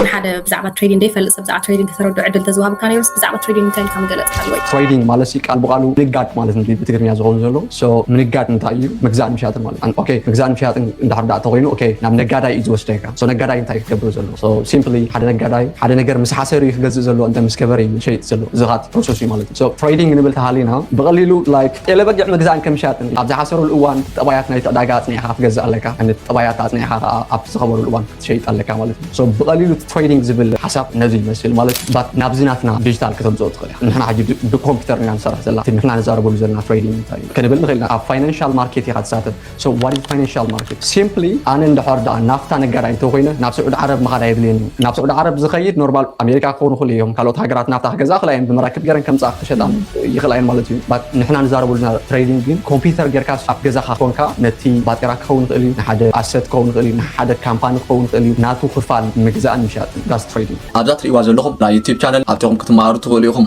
ንሓደ ብዛዕባ ትሬዲንግ ዘይፈልጥ ሰብ ብዛዕባ ትሬዲንግ ከተረድኦ ዕድል ተዝወሃበካ ነይሩስ ብዛዕባ ትሬዲንግ እንታይ ኢልካ ምገለጽካሉ ወይ? ትሬዲንግ ማለት ሲ ቃል ብቃሉ ምንጋድ ማለት እንዲ ብትግርኛ ዝኸውን ዘሎ። So ምንጋድ እንታይ እዩ? ምግዛእን ምሻጥን ማለት እዩ። ኦኬ፣ ምግዛእን ምሻጥን እንድሕር ደኣ ተኮይኑ፣ ኦኬ፣ ናብ ነጋዳይ እዩ ዝወስደካ። So ነጋዳይ እንታይ ክገብር ዘሎ? So simply ሓደ ነጋዳይ ሓደ ነገር ምስ ሓሰሩ እዩ ክገዝእ ዘሎ፣ እንተ ምስ ከበረ እዩ ዝሸይጥ ዘሎ። እዚ ኻት ፕሮሰስ እዩ ማለት እዩ። So ትሬዲንግ ንብል ተሃሊና ብቐሊሉ like ጤለ በጊዕ ምግዛእን ከምሻጥን ኣብ ዝሓሰሩሉ እዋን ጠባያት ናይቲ ዕዳጋ ኣጽኒዕኻ ክትገዝእ ኣለካ። ነቲ ጠባያት ኣጽኒዕኻ ከዓ ኣብቲ ዝኸበሩሉ እዋን ክትሸይጥ ኣለካ ማለት እዩ። So ብቐሊሉ ትሬዲንግ ዝብል ሓሳብ ነዚ ይመስል ማለት እዩ። But ናብዚ ናትና ዲጂታል ከተምፅኦ ትኽእል ኢኻ። ንሕና ሕጂ ብ- ብኮምፒውተር ኢና ንሰርሕ ዘለና። እቲ ንሕና ንዛረበሉ ዘለና ትሬዲንግ እንታይ እዩ ክንብል ንኽእል ኢና። ኣብ ፋይናንሻል ማርኬት ኢኻ ትሳተፍ። So what is financial market? Simply ኣነ እንድሕር ደኣ ናፍታ ነጋዳይ እንተኮይነ ናብ ስዑዲ ዓረብ ምኻድ ኣይብልን እዩ። ናብ ስዑዲ ዓረብ ዝኸይድ ኖርማል ኣሜሪካ ክኾኑ ይኽእሉ እዮም። ካልኦት ሃገራት ናፍታ ክገዛ ክላ እዮም ብመራክብ ገረን ከምፃ ክሸጣ ይኽእላ እየን ማለት እዩ። But ንሕና ንዛረበሉ ዘለና ትሬዲንግ ግን ኮምፒውተር ጌርካ ኣብ ገዛኻ ኮንካ ነቲ ባጤራ ክኸውን ይኽእል እዩ፣ ንሓደ ኣሰት ክኸውን ይኽእል እዩ፣ ንሓደ ካምፓኒ ክኸውን ይኽእል እዩ። ናቱ ክፋል ምግዛእን ምሻጥን that's trading። ኣብዛ ትርእይዋ ዘለኹም ናይ ዩቲዩብ ቻነል ኣብቲኹም ክትመሃሩ ትኽእሉ ኢኹም።